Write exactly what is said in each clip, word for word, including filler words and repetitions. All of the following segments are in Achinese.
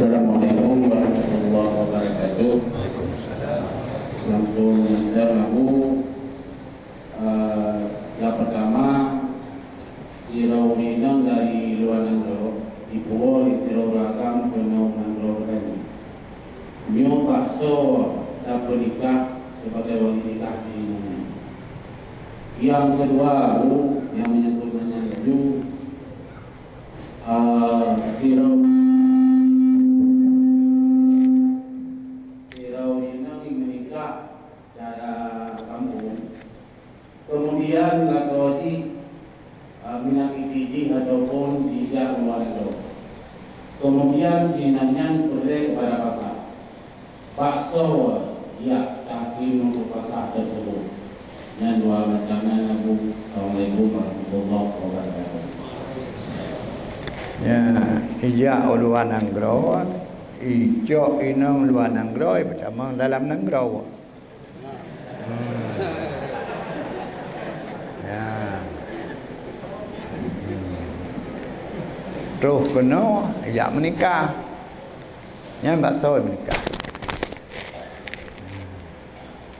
Assalamualaikum warahmatullahi wabarakatuh. Waalaikumsalam. Langsung nyang abu, eh, yang pertama, sidroe inong dari luar nanggroe, ipuwoe sidroe ureueng agam keunoe nanggroe kami. Nyoe paksa tapeunikah sebagai wali nikah si inong nyan. Yang kedua, Bu, yang menyangkut dengan laju, Ah, sidroe, sidroe inong meunikah cara kampung. Kemudian lakoe jih, ah, minat iti jih ataupun jijak u luwa nanggroe. Kemudian si inong nyan peureulée keupada pasah. Paksa jak tahkim ngon peupasah teuseubut. Nyan dua macam nyan, Abu. Assalamualaikum warahmatullahi wabarakatuh. Ya, ijak u luwa nanggroe, icok inong luwa nanggroe, peutamong dalam nanggroe. Hmm. Ya. Hmm. Troh keunoe, ijak meunikah. Nyan bak toe meunikah.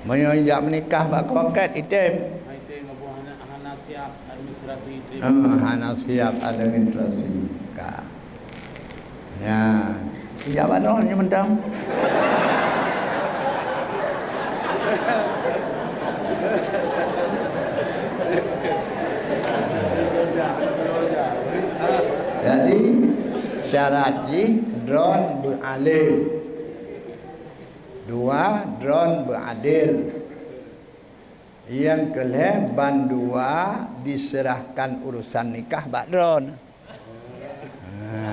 Meunyoe jak meunikah bak kawakét, item. Item, Abu, hana, hana siap administrasi. Ah, hana siap administrasi. Ka. Nyan. Ijak bak droe nyoe mantong. Jadi, syarat jih droe beualem. Dua, droe beuadil. Nyang keulhée, bandua diserahkan urusan nikah bak droe. Ha.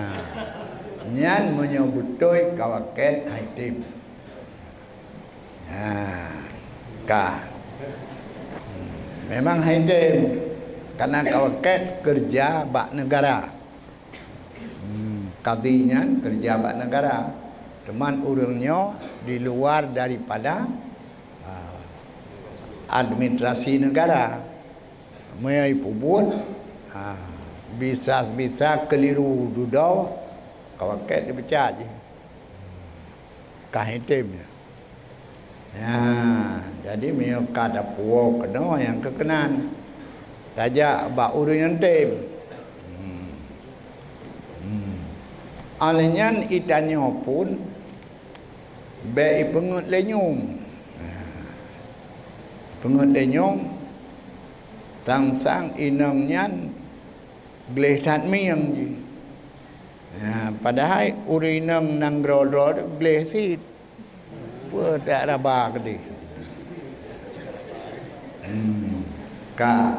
Nyan meunyoe beutôi kawakét haitem. Ha. Ka. Memang haitem, karena kawakét keureuja bak neugara. Hmm, kadhi nyan keureuja bak neugara. Teuma ureuëng nyoe di luar daripada, ah, administrasi neugara. Meunyoe ipeubuet, ah, bisa-bisa keuliru dudoe, kawakét dipecat jih. Ka item nyan. Ya, jadi meunyoe ka tapuwoe keunoe nyang keu keunan, tajak bak ureuëng nyang tem. Hmm. Hmm. Óh lheueh nyan, itanyoe pun bék ipeungeuet lé nyum. Ya. Peungeuet lé nyum, sang-sang inong nyan gleh that mieng jih. Ya, padahai ureuëng inong nyang droe-droe gleh cit. Peue tak raba keudeh. Hmm, ka.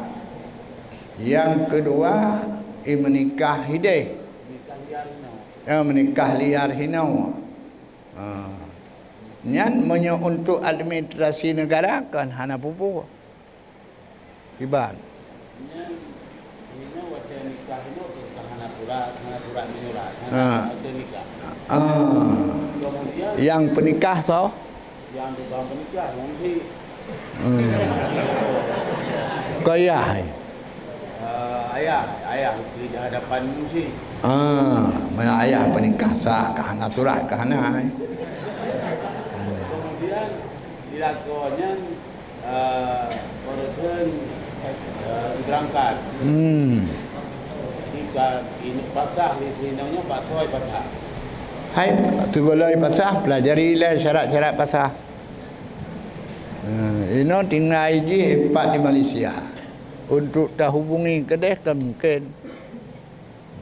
Nyang keudua, i meunikah hideh. Eh, meunikah liar hinoe. Ha. Nyan meunyoe untuk administrasi neugara kan hana peue-peue. Iban. Nyan, inoe watée nikah inoe teuka hana surat, hana surat menyurat, hana, ah, surat nikah. Ah. Kemudian nyang peunikah soe? Nyang tukang peunikah, ngon si. Hmm. Keu ayah, eh? Eh, ayah, ayah di hadapan si. Ah, meunyoe ayah peunikah sah, ka hana surat, ka hana, eh? Hmm. Kemudian, di lakoe nyan, eh, ureuëng, eh, berangkat. Hmm. Jika ini pasah di sinoe nyoe, bak soe pasah? Hai, sigohlom pasah, pelajari ilée syarat-syarat pasah. Hmm, inoe tinggai jih pat di Malaysia. Untuk tahubungi keudeh kan mungkin.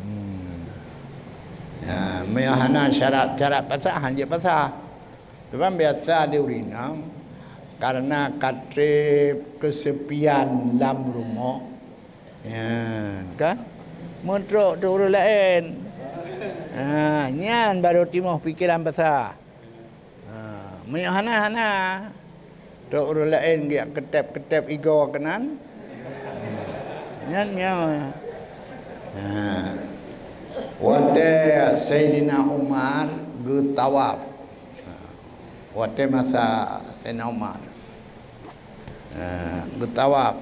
Hmm. Ya, meunyoe hana syarat-syarat pasah, hanjeuet pasah. Teuma biasa di ureuëng inong, karena ka treb keusepian lam rumoh, ya, kan? Meutrok teu ureuëng laén. Ha, nyan barô timoh pikeran pasah. Ha, meunyoe hana, hana. Trok ureuëng laén geujak keuteb-keuteb igoe keunan. Nyan nyoe. Ha. Watée Saidina Umar geutawaf. Ha. Watée masa Saidina Umar, ha, geutawaf.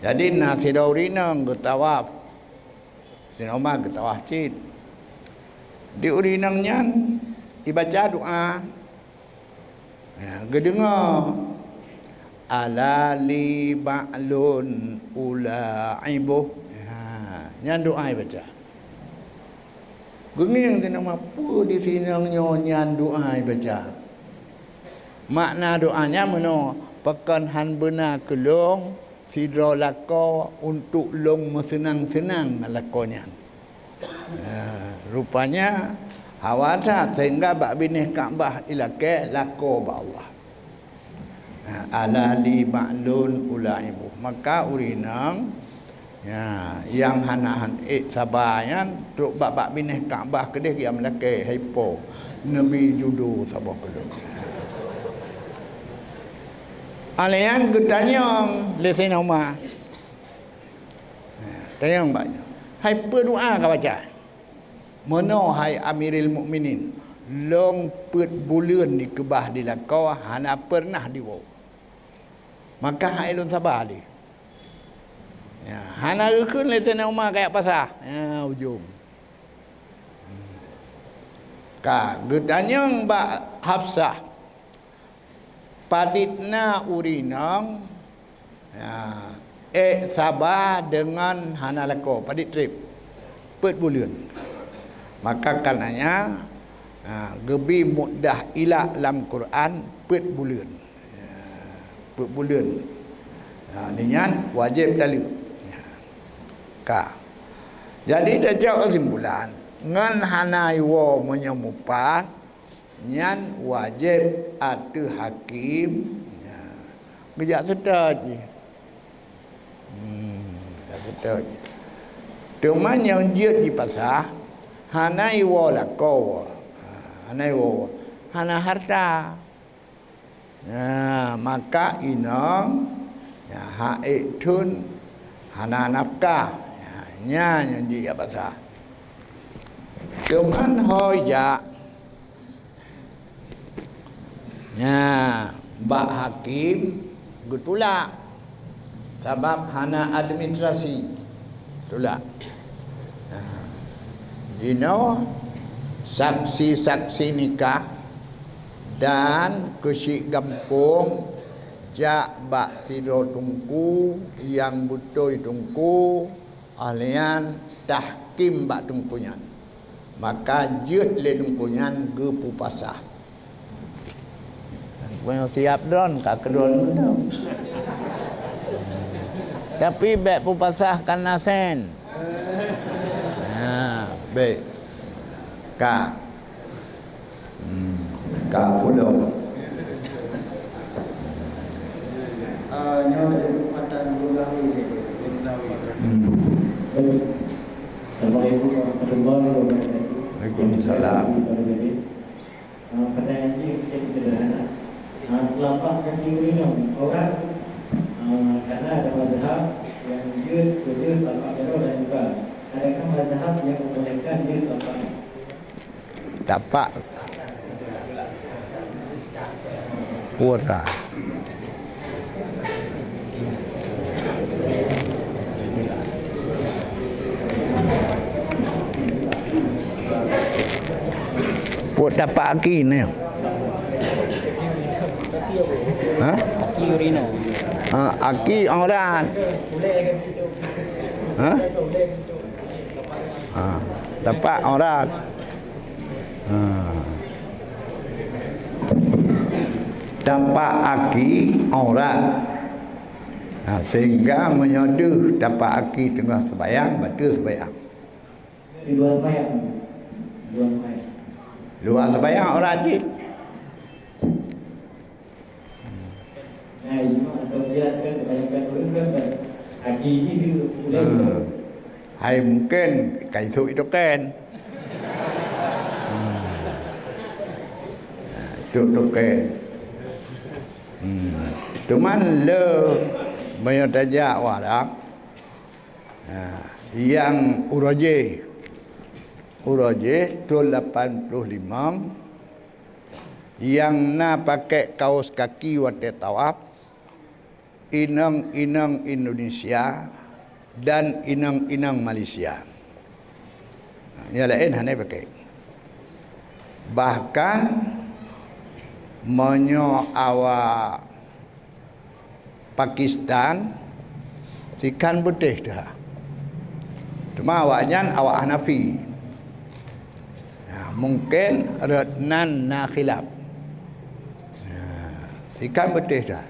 Jadi na sidroe ureuëng inong geutawaf. Saidina Umar geutawaf cit. Di ureueng inong nyan ibaca doa. Ya, geudeungoe, "Ala li ba'lun ula'ibuh." Ha, nyan doa ibaca. Geungieng teuh nama peue di sinong nyoe nyan doa ibaca. Makna doa nyan meunoe, "Pakon han beuna keu lôn sidroe lakoe untuk lôn meuseunang-seunang ngon lakoe nyan." Nah, rupanya hawa that sehingga bak binéh Ka'bah ilakée lakoe bak Allah. Nah, "Ala li ba'lun ula'ibuh." Maka ureueng inong, ya, nyang hana han ék saba nyan trok bak, bak binéh Ka'bah keudeh geujak meulakée, "Hai po, neubi judo saboh keu lôn." Alèh nyan geutanyong lé Saidina Umar. Tanyong bak nyoe, "Hai peue doa ka baca?" "Meunoe, hai Amiril Mukminin, lôn peuet buleuen dikeubah di lakoe hana peureunah diwoe. Maka han ék lôn saba lé." Ya, hana geukheun lé Saidina Umar kajak pasah. Ya, ujong. Ka geutanyong bak Hafsah, "Padit na ureueng inong, ya, ék saba deungon hana lakoe, padit treb, peuet buleuen?" Maka karenanya, ha, geubi muddah ilak lam Quran peuet buleuen. Ya, peuet buleuen. Ha, nyan wajéb taleuek. Ya. Ka. Jadi, tajak keusimpulan, ngon hana iwoe meunyoe mupat, nyan wajéb ateueh hakim, ya, geujak seutôt jih. Hmm, geujak seutôt jih. Teuma nyang jeuet jipasah, hana iwoe lakoe, ha, hana iwoe, hana hareuta. Nah, maka inong, ya, han ék thon hana nafkah. Ya, nyan nyang jijak pasah. Teuma ho jak, ya, bak hakim geutulak. Sabab hana administrasi. Tulak. Nah, jinoe saksi-saksi nikah dan keuchik gampông jak bak sidroe teungku nyang beutôi teungku, ahlian tahkim bak teungku nyan. Maka jeuet lé teungku nyan geupupasah. Nyang siab droen ka keudroe mantong. Tapi bék pupasah kana sén. Ha, bék. Ka. Hmm, ka pulang. Ah, nyoe dari Kecamatan Gunung Lawi. Hmm. Assalamualaikum warahmatullahi wabarakatuh. Waalaikumsalam. Ah, pertanyaan saya sedikit sederhana. Ah, telapak kaki ureueng inong aurat, ah, karena ada mazhab yang jeuet tujoh telapak jaroe dan juga. Adakah mazhab yang membolehkan jeuet telapak kaki? Tapak. Putra. Pue tapak aki nyoe? Ha? Aki ureueng inong. Ha, aki aurat. Ha? Ha, tapak aurat. Ha. Tapak aki aurat. Ha, sehingga meunyoe deuh tapak aki teungoh seumayang, bateue seumayang. Di luwa seumayang. Di luwa seumayang. Luwa seumayang aurat cit. Nah, ini mah atau dia kan kebanyakan ureueng kan, kan. Aki ini dia mulai. Ha. Hai mungkin ka isok itoken. Hmm. Isok token. Hmm. Cuman le meunyoe tajak u Arab, ha, nyang uroe jéh, uroe jéh thon lapan ploh limong, nyang na pakék kaos kaki watée tawaf, inong-inong Indonesia dan inong-inong Malaysia. Nyang laén hana pakék. Bahkan meunyoe awak Pakistan, sikhan beuteh teuh. Teuma awaknyan awak Hanafi. Nah, mungken rot nan na khilaf. Nah, sikhan beuteh teuh.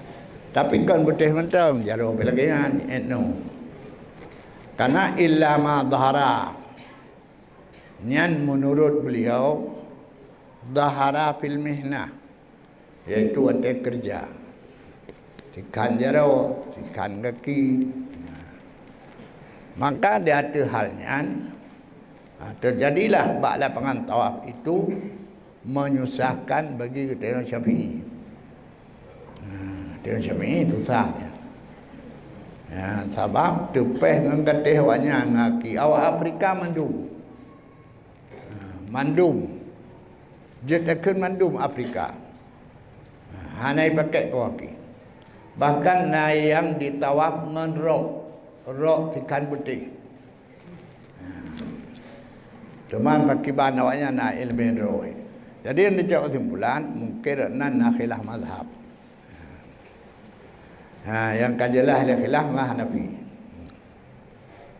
Tapi kon beuteh mantong, jaroe lagèe nyan, et no. Karena illa ma dhahara. Nyan meunurot beliau, dhahara fil mihnah, yaitu watèe keureuja. Sikhan jaroe, sikhan gaki. Nah. Maka di ateueh hal nyan, ha, teujadilah bak lapangan tawaf itu menyusahkan bagi geutanyoe Syafi'i. Nah, geutanyoe Syafi'i susah nyan. Nah, sabab teupèh ngon gatéh awaknyan, gaki awak Afrika mandum. Nah, mandum. Jeuet takheun mandum Afrika. Nah, hana jipakèk keu gaki. Bahkan na nyang jitawaf ngon rok, rok sikhan beuteh. Teuma pakiban awaknyan na ileumèe droe. Jadi, nyang jicok keusimpulan, mungken nan na khilaf mazhab. Ha, nyang ka jeulaih lé khilaf ngon Hanafi.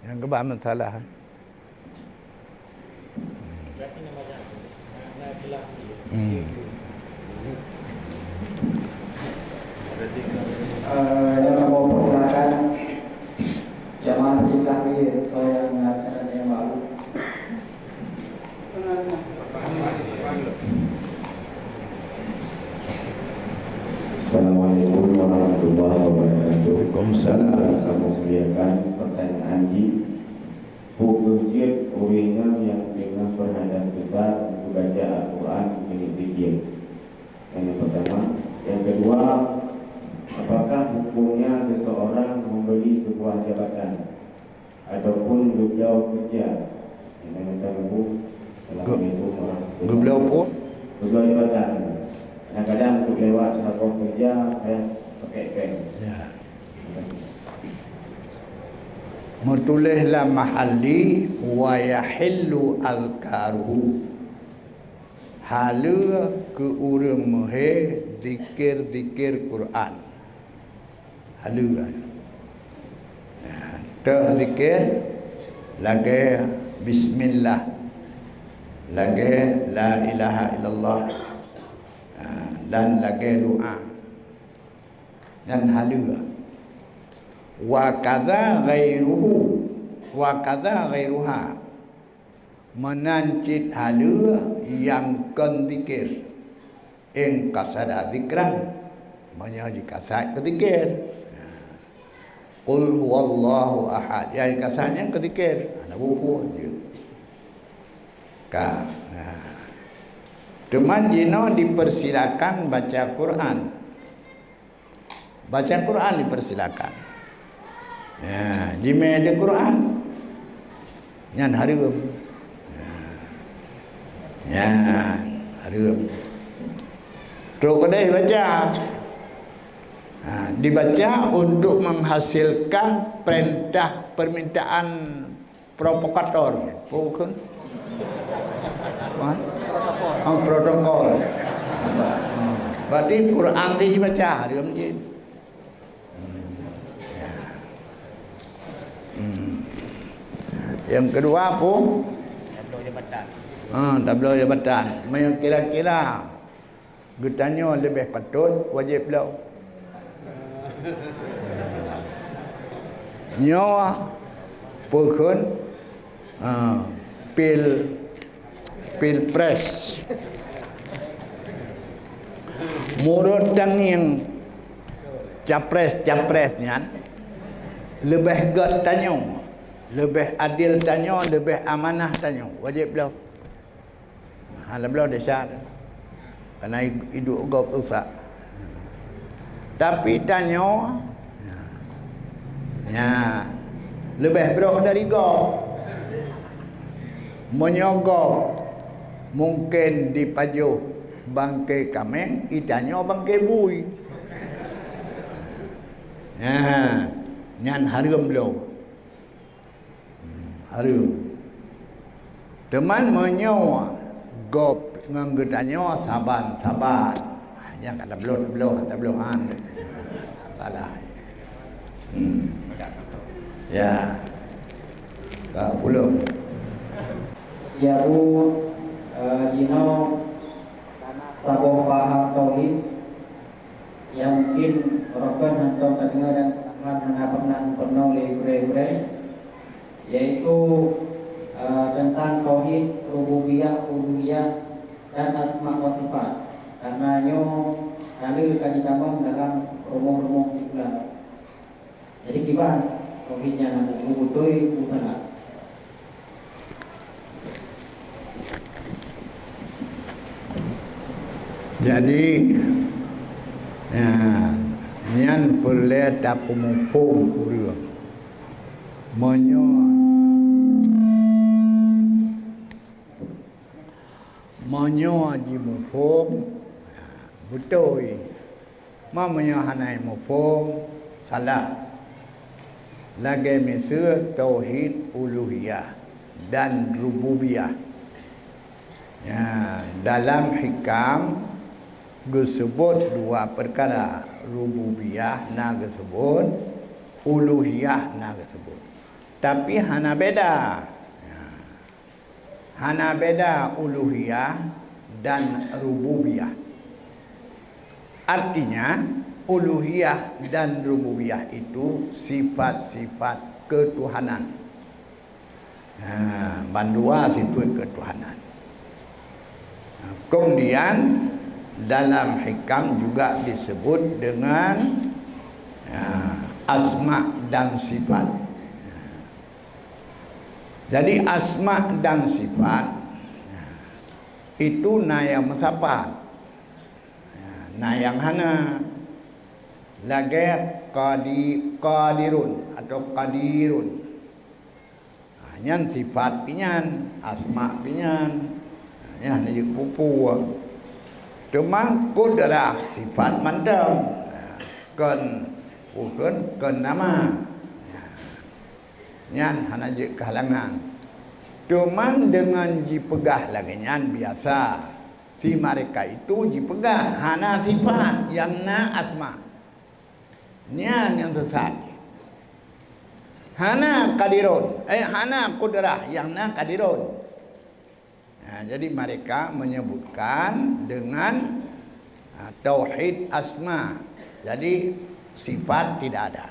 Nyang keubah masalah. Hmm. Eh, nyang kamoe perkenalkan, jamaah Masjid Takbir, soe nyang na acara nyang baru. Assalamualaikum warahmatullahi wabarakatuh. Waalaikumsalam. Kamoe muliakan, pertanyaan jih, peue kheueh jeuet ureueng inong nyang teungoh peuhadap besar geubaca Al-Quran keuneuk zikir? Yang pertama. Yang kedua, apakah hukumnya seseorang membeli sebuah jabatan ataupun geubloe keureuja? Yang kami tahu, Assalamualaikum warahmatullahi wabarakatuh. Geubloe apa? Geubloe jabatan. Kadang-kadang untuk lewat saboh keureuja, payah pakai pen. Ya. Meutuléh lam Mahalli, "Wa yahillu azkaruhu." Haleue keu ureueng meuhé zikir-zikir Quran. Haleue. Nah, teuh zikir lagèe bismillah, lagèe la ilaha illallah, nah, dan lagèe doa. Nyan haleue. Wa kadza ghairuhu, wa kadza ghairuha. Meunan cit haleue nyang kon zikir. In qasada zikran, meunyoe jikasad keu zikir. Qul huwallahu ahad, nyang jikasad nyan keu zikir. Hana buku jeuet. Ka. Nah. Teuma jinoe dipersilakan baca Quran. Baca Quran dipersilakan. Ya, jimè di Quran. Nyan hareuem. Ya. Nyan hareuem. Trok keudeh baca. Ha, dibaca untuk menghasilkan perintah permintaan provokator. Bukan? Hah? Oh, protokol. Oh. Berarti Quran dibaca, hareuem jih. Hmm. Ya. Hmm. Yang kedua apa? Tabloe jabatan. Ha, tabloe jabatan. Meunyoe kira-kira geutanyoe leubeh patôt wajéb bloe. Nyoe peue kheun, ah, pil, pilpres. Meunurot tangieng capres-capres nyan leubeh gèt tanyoe, leubeh adil tanyoe, leubeh amanah tanyoe, wajéb bloe. Hana bloe desya. Karena i-, iduek gob rusak. Tapi tanyoe, nya, leubeh brok dari gob. Meunyoe gob mungken dipajoh bangke kaméng, i tanyoe bangke bui. Nya, nyan hareuem bloe. Hmm, hareuem. Teuma meunyoe gob Ngon geutanyoe saban-saban. Nyang ka tabloh, tabloh, tabloh han. Salah. Hmm. Ya. Ka pulang. Ya, Bu, eh, jinoe saboh paham tauhid nyang mungkin rokon hantom tadeungoe dan hana pernah peurunoe lé gurée-gurée, yaitu, eh, teuntang tauhid rububiyah, uluhiyah, dan asma wa sifat. Karena nyoe ka lheueh ka jitamong dalam rumoh-rumoh sikula. Jadi kiban tauhid nyan, beutôi peue salah? Jadi, ya, nyan peureulée tapeumuphom ureuëng. Meunyoe Meunyoe jimuphom, beutôi. Ma meunyoe hana muphom, salah. Lagée miseue tauhid uluhiyah dan rububiyah. Ya, dalam hikam geuseubut dua peukara, rububiyah na geuseubut, uluhiyah na geuseubut. Tapi hana beda. Ya. Hana beda uluhiyah dan rububiyah. Artinya, uluhiyah dan rububiyah itu sifat-sifat ketuhanan. Ha, bandua sifat ketuhanan. Kemudian, dalam hikam juga disebut dengan, ha, asma dan sifat. Jadi, asma dan sifat, itu na nyang meusapat, na nyang hana. Lagée qadi-, qadirun atau qadirun. Ha, nyan sifat pih nyan, asma pih nyan. Nyan na jeuet pupue. Teuma qudrah sifat mantong. Kon, kon, kon nama. Nyan hana jeuet keuhalangan. Teuma deungon jipeugah lagée nyan biasa. Si mereka itu jipeugah hana sifat nyang na asma. Nyan nyang sesat. Hana qadirun, eh, hana qudrah nyang na qadirun. Nah, jadi mereka menyebutkan dengan, ah, tauhid asma. Jadi, sifat tidak ada.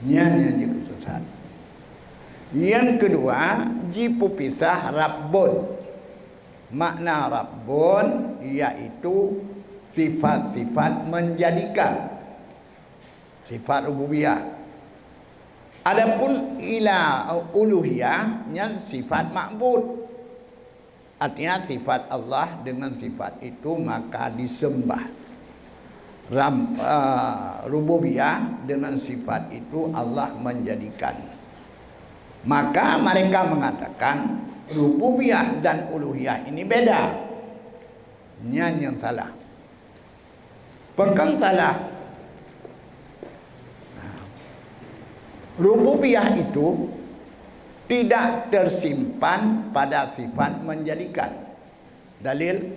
Nyan nyang jeuet sesat. Yang kedua, jipeupisah Rabbun. Makna Rabbun yaitu sifat-sifat menjadikan. Sifat rububiyah. Adapun ila-, uluhiyah nyan sifat ma'bud. Artinya sifat Allah dengan sifat itu maka disembah. Ram-, eh, rububiyah dengan sifat itu Allah menjadikan. Maka mereka mengatakan rububiyah dan uluhiyah ini beda. Nyan nyang salah. Pakon salah? Rububiyah itu tidak tersimpan pada sifat menjadikan. Dalil,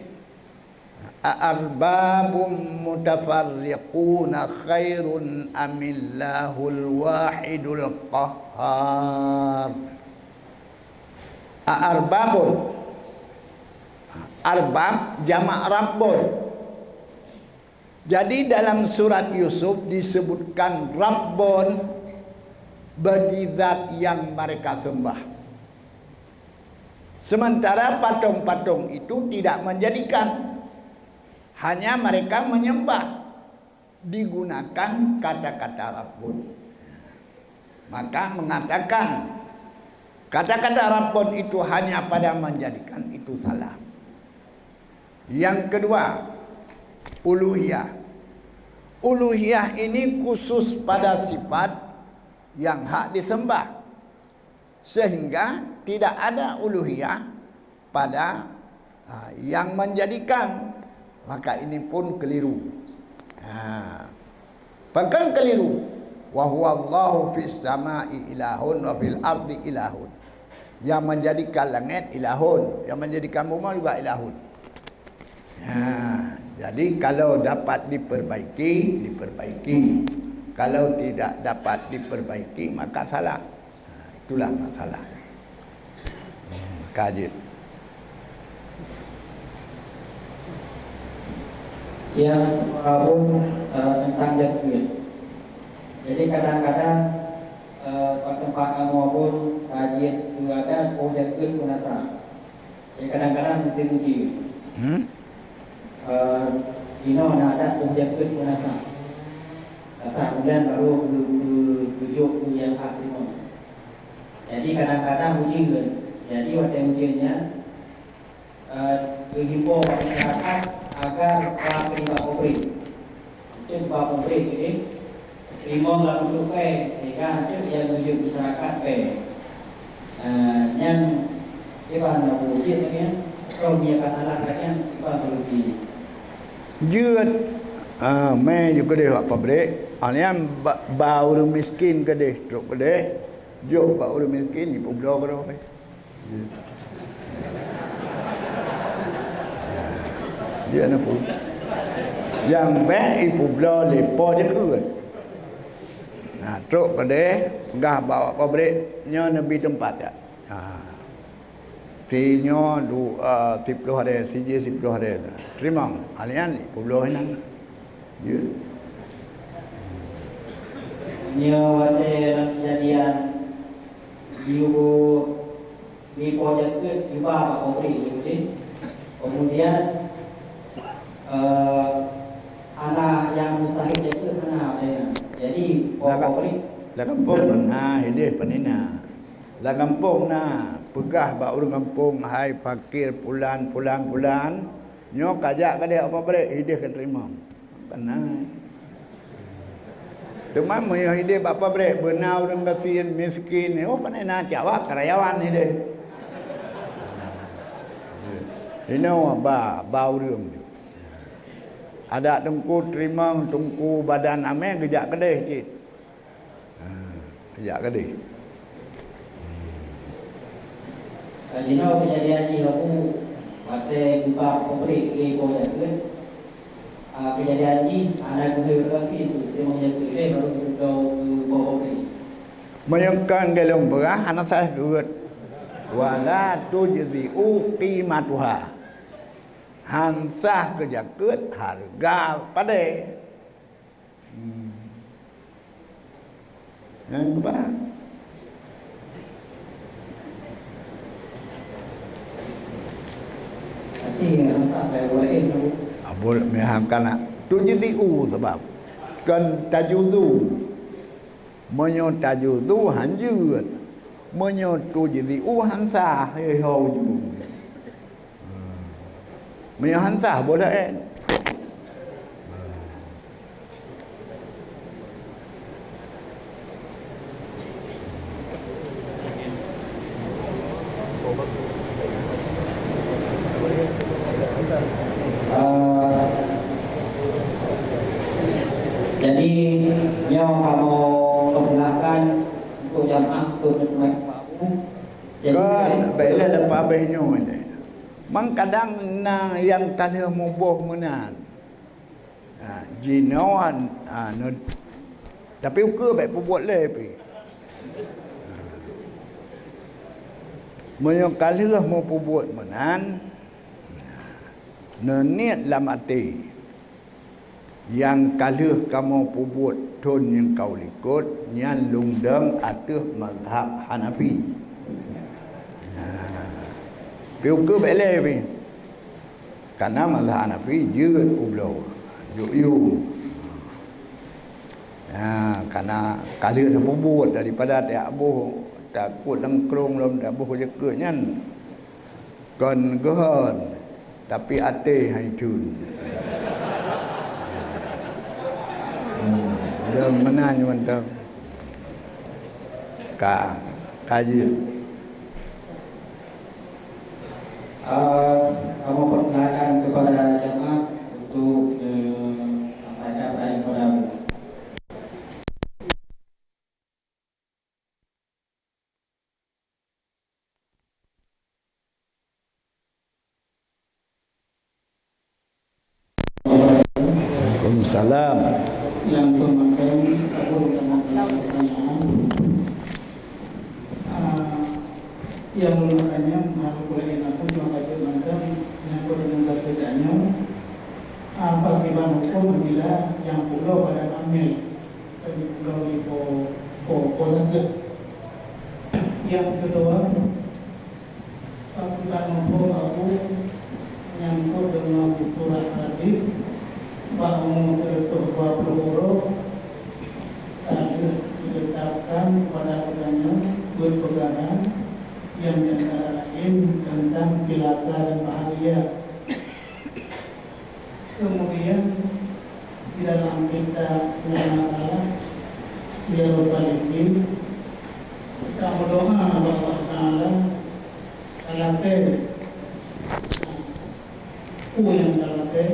"A'arbabun mutafarriquna khairun amillahul wahidul qahhar." A'arbabun. Arbab jamak rabbun. Jadi, dalam surat Yusuf disebutkan Rabbun bagi zat yang mereka sembah. Sementara patung-patung itu tidak menjadikan, hanya mereka menyembah, digunakan kata-kata Rabbun. Maka mengatakan kata-kata Rabbun itu hanya pada menjadikan, itu salah. Yang kedua, uluhiyah. Uluhiyah ini khusus pada sifat yang hak disembah, sehingga tidak ada uluhiyah pada, ha, yang menjadikan, maka ini pun keliru. Ha. Pakon keliru? "Wa huwallahu fis sama'i ilahun wa fil ardi ilahun." Yang menjadikan langit ilahun, yang menjadikan bumoe juga ilahun. Ha, jadi kalau dapat diperbaiki, diperbaiki. Kalau tidak dapat diperbaiki, maka salah. Ha, itulah masalah. Hmm, ka jeuet. Yang kedua pun, eh, tentang jangkrik. Jadi kadang-kadang, eh, bak teumpat kamoe pun ka jeuet keu adat poh jangkrik pun asa. Jadi kadang-kadang musim uji. Hmm? Eh, inoe na adat poh jangkrik pun asa. Asa kemudian baru keu-, keu-, keutuju keu nyang hak teurimong. Jadi kadang-kadang ujeuen. Jadi watèe ujeuen nyan, eh, geuhimbau bak masyarakat agar ba keudéh bak pabrik. Mungkin ba pabrik jadi teurimong lam pruet pèng, sehingga hantom nyang geuyue masyarakat pèng. Eh, nyan kiban na bujiek lagèe nyan, atau meunyo ka salah lagèe nyan, kiban solusi? Jeuet, ah, mè jeuet keudéh bak pabrik, ah, nyan ba, ba ureueng miskin keudéh, trok keudéh, jok bak ureueng miskin, jipeubloe keudroe. Ya, na pu. Nyang bèk jipeubloe lé po jeuet. Nah, trok keudéh, peugah bak pabrik, nyoe neubi teumpat, ya. Ha. Si nyoe du-, eh, siploh haré, si jih siploh haré. Teurimong, ha nyan jipeubloe inan. Ya. Nyoe watèe lam keujadian jiyue di po jangkrik, jiba bak pabrik jih. Kemudian, eh, hana nyang mustahik jangkrik hana watèe nyan. Jadi po pabrik. Lam gampông na hidéh peunina. Lam gampông na peugah bak ureueng gampông, "Hai fakir pulan, pulan, pulan, nyoe kajak keudéh bak pabrik, hidéh kateurimong." Keunan. Teuma meunyoe hidéh bak pabrik, beuna ureueng gasien, miskin, oh, pane na cit awak karyawan hidéh. Inoe ba, ba ureueng. Adak teungku teurimong, teungku badan amé geujak keudéh cit. Ha, jak keudéh. Ka jinoe keujadian jih Abu, watèe geuba pabrik lé po jangkrik. Ah, keujadian jih hana geuhôi ureueng gasien tu, teurimong jangkrik lé baru geuba keu po pabrik. Meunyoe kon golom beurah hana salah geuet. Wala tujzi'u qimatuha. Han sah keu jangkrik hareuga padé. Hmm. Nyang keubah. Abul meuham kana. Tujzi'u sabab kon tajuzu. Meunyoe tajuzu han jeuet. Meunyoe tujzi'u han sah, eh, ho ujong. Meunyoe han sah, boh laén. Eh, jadi, nyoe kamoe persilahkan untuk jamaah untuk menikmati. Jadi, kan, baiklah, lepas habéh nyoe lé. Mang kadang na nyang ka lheueh muboh meunan. Ha, jinoe, ha, neu-, tapi ukeue bèk peubuet lé pih. Ha. Meunyoe ka lheueh meupeubuet meunan, ha, neuniet lam até, nyang ka lheueh kamoe peubuet thon nyang ka u likot, nyan lôn dong ateueh mazhab Hanafi. Ha. Pih ukeue bèk lé pih. Kana mazhab Hanafi jeuet peubloe, jok yum. Ha, kana ka lheueh tapeubuet daripada tajak boh, takot lengkrong lom taboh jeukeut nyan. Kon geuhon, tapi até hai thon. Hmm, lom meunan mantong. Ka, ka jeuet. Eh, kamoe persilakan kepada jamaah untuk, eh, sampaikan pertanyaan kepada Abu. Salam. Langsung makan, kabul dengan pertanyaan. Ah, yang ulun tanya, hal pula yang aku cuma baca macam, yang aku dengan baca tanya, apa akibat hukum bila yang pulau pada amil, tapi pulau di po, po, po sakit. Yang kedua, Aku ka muphom Abu nyangkot deungon surah hadis bak umu sireutôh dua ploh uroe ka lheueh ditetapkan keupada geutanyoe buet peugah nyang di antara laén teuntang cilaka dan bahagia. Kemudian, di dalam kitab nyang na salah, Siyarus Salikin, ka meudoa bak Allah Taala, talakée, peue nyang talakée,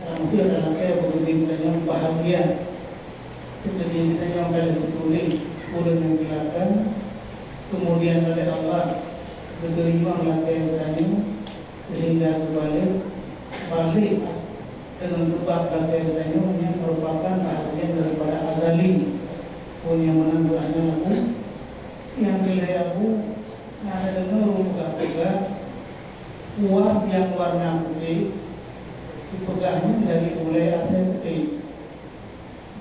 maksud talakée, beugeutem geutanyoe bahagia. Jadi, geutanyoe ka lheueh geutuléh ureuëng nyang cilaka, kemudian oleh Allah geuteurimong lakée geutanyoe, sehingga geubalek, balek deungon sabab lakée geutanyoe nyan meurupakan bahagian daripada azali. Peue nyang meunan geuh nyan Abu, nyang keu lhée Abu, na tadeungoe ureuëng peugah-peugah, kuah nyang warna putéh, dipeugah nyan dari ulée asée putéh.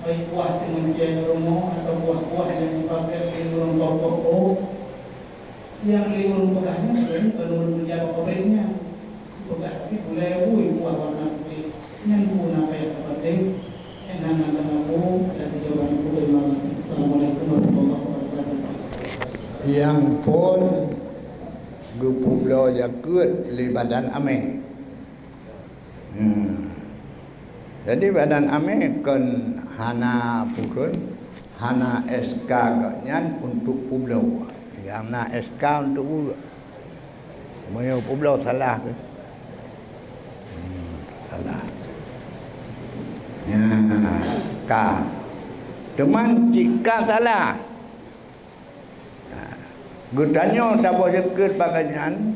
Baik kuah teumenceng rumoh atawa kuah-kuah nyang dipakai lé ureuëng toko-toko, nyang lé ureuëng peugah nyan kon ureuëng meujak bak pabrék nyan. Peugah tapi gulai bui kuah warna putéh. Nyan peue na payah tapatéh. Nyan hana tapeugah, ada jawaban. Terima kasih. Assalamualaikum warahmatullahi wabarakatuh. Nyang phon geupubloe jakeuet lé badan amé. Hmm. Jadi, badan amé kon hana peue kheun, hana S K gobnyan untuk publoe. Nyang na S K untuk buet. Meunyoe publoe salah keuh. Hmm, salah. Nyan, ka. Teuma cit ka salah. Ha. Geutanyoe taboh jakeuet bak gobnyan,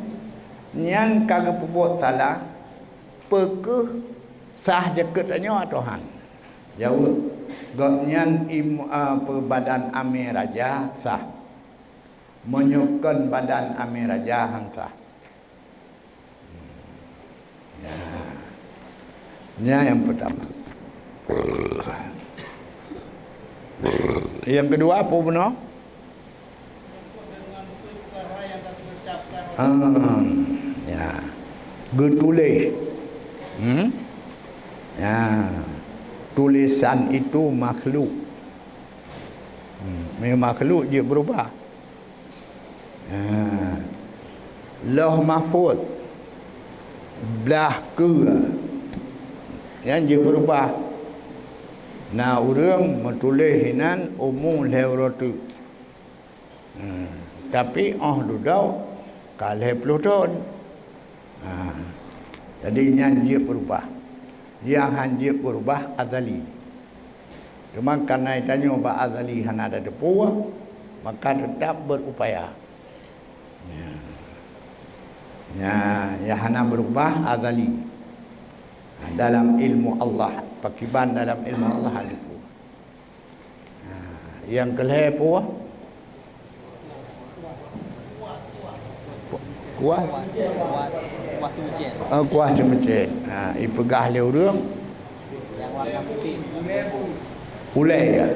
nyan ka geupeubuet salah, peu kheueh sah jakeuet tanyoe atawa han? Jaweueb, gobnyan im-, a, peu badan amé raja sah. Meunyoe kon badan amé raja han sah. Ya. Nyan nyang pertama. Yang kedua, apa beuna? Hmm, ya. Geutuléh. Hmm? Ya. Tulisan itu makhluk. Hmm, makhluk jeuet beurubah. Ha. Lauh Mahfuz, blah keue, nyan jeuet beurubah. Na ureuëng meutuléh inan umu lhée uroe teuk. Ha. Tapi óh dudoe ka lhée ploh thon. Ha. Jadi nyan jeuet beurubah. Nyang han jeuet beurubah azali. Teuma kareuna tanyoe bak azali hana tateupeue, maka teutap beurupaya. Nya. Nya, nyang hana beurubah azali. Dalam ilmu Allah, pakiban dalam ilmu Allah hana teupeue. Ha, nyang keu lhée peue? Kuah? Kuah, kuah, kuah ceumeujén. Ah, kuah ceumeujén. Ha, ipeugah lé ureuëng. Nyang warna putéh. Ulée ya?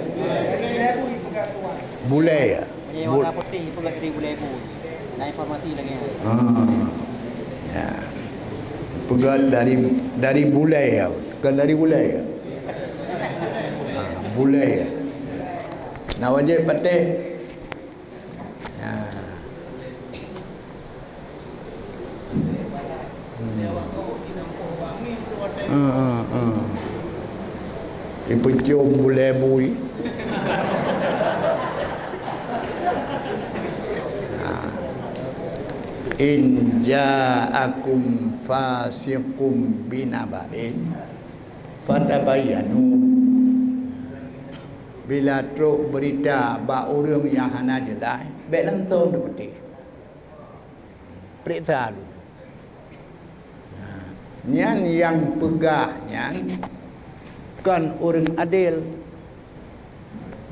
Bulée ya? Meunyoe Bu- warna putéh, ipeugah dari bulée bu. Na informasi lagée nyan. Ah, ya. Peugah dari, dari bulée ya, bukan dari ulée ya? Ha, bulée ya. Na wajéb patéh. Ya. Hmm. Ha, ha, ha. Ipeucom bulée bui. Ha. In ja'akum fasiqum binaba'in fatabayyanu. Bila trok beurita bak ureuëng nyang hana jeulaih, bék langsong teupeuteh. Peuriksa dulu. Nah, nyan nyang peugah nyan Kon ureuëng adil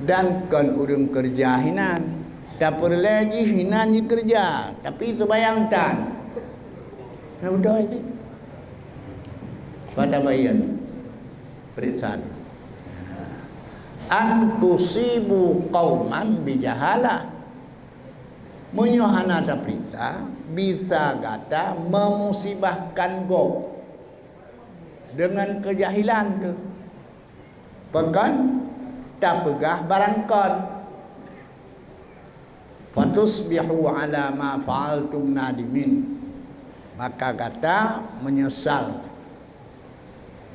dan kon ureuëng keureuja hinan. Tapeureulée jih hinan jikeureuja, tapi seubayang tan. Nah, beutôi cit. Patabayan peuriksa. An tusibu qauman bijahalah. Meunyoe hana tapeuriksa, bisa gata memusibahkan gob deungon keujahilan teuh. Pakon? Tapeugah barang kon. Fatusbihu ala ma fa'altum nadimin. Maka gata menyesal.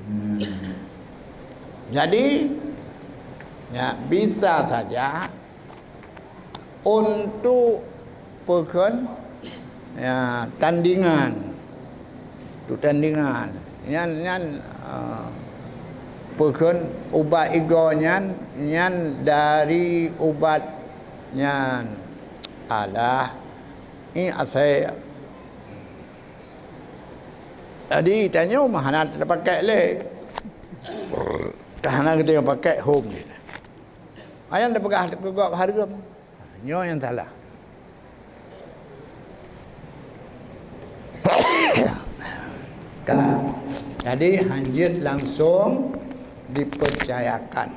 Hmm. Jadi, ya, bisa saja untuk peukon, ya, tandingan. Untuk tandingan. Nyan, nyan, eh, peukon ubat igoe nyan, nyan dari ubat nyan. Alah, ni asai. Jadi, tanyoe mah hana tapakèk lé. Ka hana geutanyoe pakèk hom. Ayang tapeugah keu gob hareuem. Nyoe nyang salah. Ka. Jadi, hanjeuet langsung dipercayakan.